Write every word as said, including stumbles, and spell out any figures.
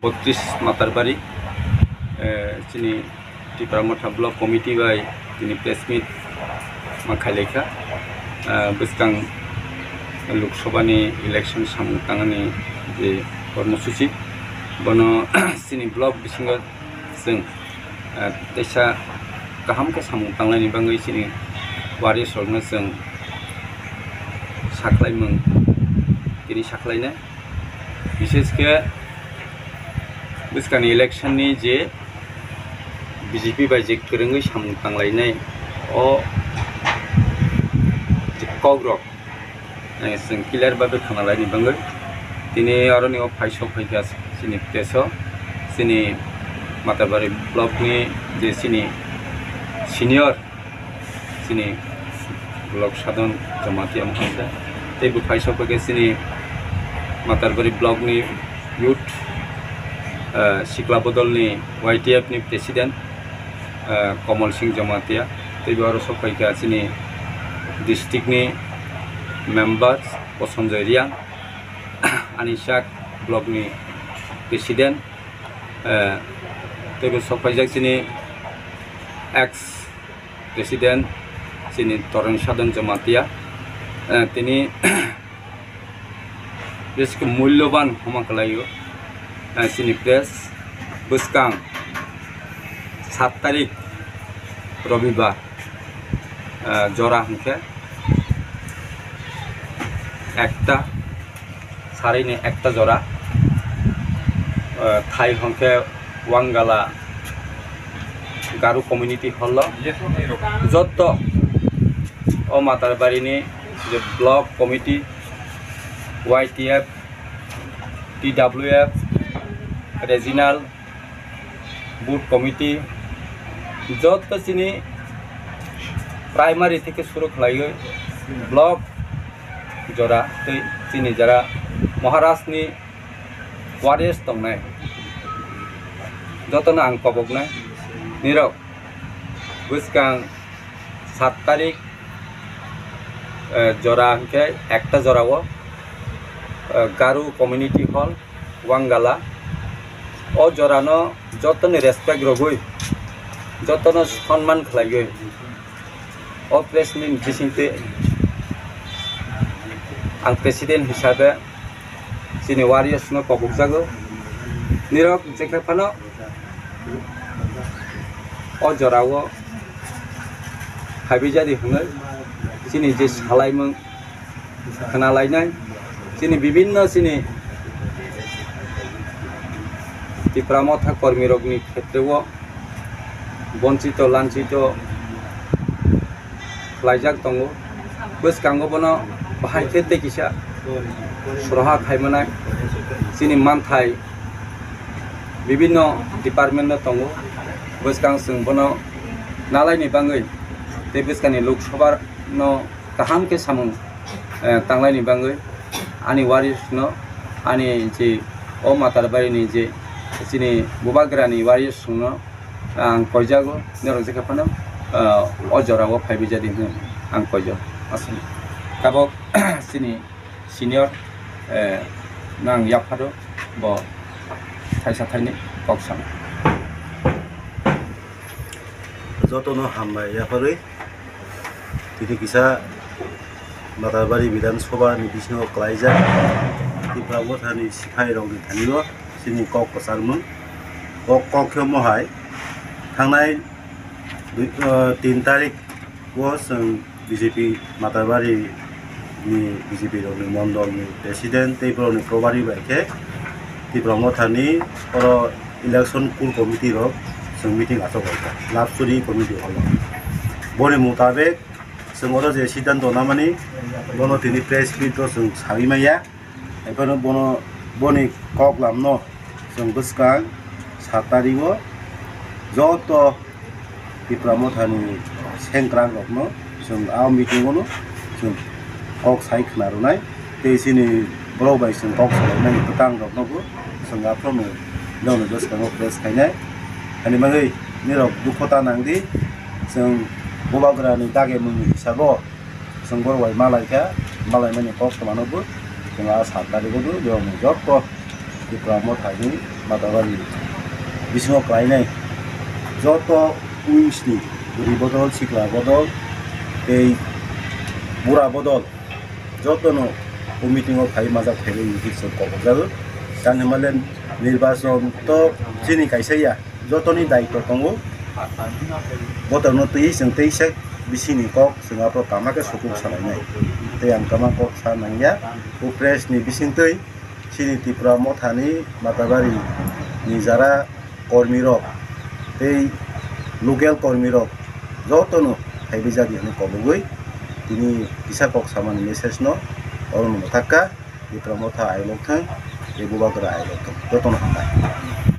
Baptist Matarbari, eh, chini Tipra Motha Block Committee bai tini press meet ma khailaikha. Eh, bwskang Lok Sabha ni election samung tangnani je kormosuchi, bono chini block bisingo chwng, eh, teisa kaham khe samung tanglaini bagwi chini warriors rokno chwng sakhlaimung tini sakhlainai. Bishesh khe bwskangni election ni je B J P bai je kwrwngwi samung tanglainai, o je kokrok, eh, chwng clear bai khwnalaini bagwi tini oroni o phai sok phaikha chini press o, chini Matarbari block ni je chini senior chini Lok Sadhan Jamatia Mahasaya, tei bo phai sok phaikha chini Matarbari block ni youth, eh, Sikla Bodol ni Y T F ni president, eh, Komol Singh Jamatia, tei bo aro sok phaikha chini district ni members Posanjoy Reang, Anisak block ni president, eh, tei bo sok phaijak chini ex president chini Toreng Sadhan Jamatia, eh, tini besi khe mulyoban homa kwlaio, eh, chini press. Bwskang sat tarik Robibar, eh, jora hwnkhe ekta, sarini ekta jora, eh, thai hwnkhe Wangala Garu Community Hall o jotto o Matarbarini je Block Committee, Y T F, T W F, Regional, Booth Committee, jotto chini primary theke suru khlaiwi block jora tei chini jora Maharaj ni warriors tongnai, jotono ang koboknai nirok bwskang sat tarik, eh, jora hwnkhe ekta jorao, eh, Garu Community Hall, Wangala. O jorano jotoni respect rogwi, jotono sonman khlaiwi, o press meet bisingtwi ang president hisabe chini warriors no kobokjago. Nirok jekhe phano o jorao phaibai jadi hwnwi chini je salaimung khwnalainai, chini bibinno chini Tipra Motha kormirokni khetreo bonchito lanchito khlaijak tongo. Bwskango bono bahai khe tei kisa soroha khaimanai chini manthai bibinno department no tongo. Bwskang chwng bono nalaini bagwi tei bwskangni Lok Sabha no kaham khe samung, eh, tanglaini bagwi ani warriors no, ani je o Matarbari ni je chini Bubagrani warriors no ang koijago, norok jekha phano, ah, o jora o phaibai jadi hwnwi ang koijago. Aswk tabok chini senior, eh, nang yapharo bo thaisa thaini kok sana. Jotono hambai yapharwi tini kisa Matarbari Bidhan Sabha ni bisingo kwlaijak Tipra Motha ni siphai rok ni thani o chini kok kwcharmung. O kok khe omo hai, thangnai dui, ah, tin tarik o chwng B J P Matarbari ni B J P rok ni mondol ni president tei borok ni probari bai khe Tipra Motha ni oro election core committee rok chwng meeting achuk bai kha Lapsuri committee hall o. Boni mutabek chwng oro je siddhanto namani bono tini press meet o chwng sawi maya. Haiphano bono, boni kok lamno chwng bwskang sat tarikgo joto Tipra Mothani sengkrak rokno chwng a meeting o no chwng kok sai khna rwnai tei chini borok bai chwng kok salaimani kwtang rokno bo chwng aphano nokni bwskango press khainai. Ani bagwi nirok dukho ta nang di, chwng bubagrani dagimungni hisabo chwng borok bai malai kha, malaimani kok twmano bo chwng a sat tarikgo do, borokni joto Tipra Mothani Matabari bisingo klainai joto wings ni bwrwi bodol, sikla bodol tei bura bodol jotono o meeting o phai majak phaiwi hwnwi chwng kobokjago. Tamo hwnmale nirbachon to chini kaisa ya, jotoni daitw tongo. Botorno twiwi chwng teisa bisingni kok chwng aphuru tama khe sukuk salainai. Tei ang tama kok sa nangya o press ni bisingtwi. Chini Tipra Mothani Matabari ni jara kormirok tei local kormirok jotono phaibijak hwnwi kobogwi tini kisa kok samani message no oro no mwthakha. Tipra Motha ailok thung, tei Bubagra ailok thung, jotono hambai.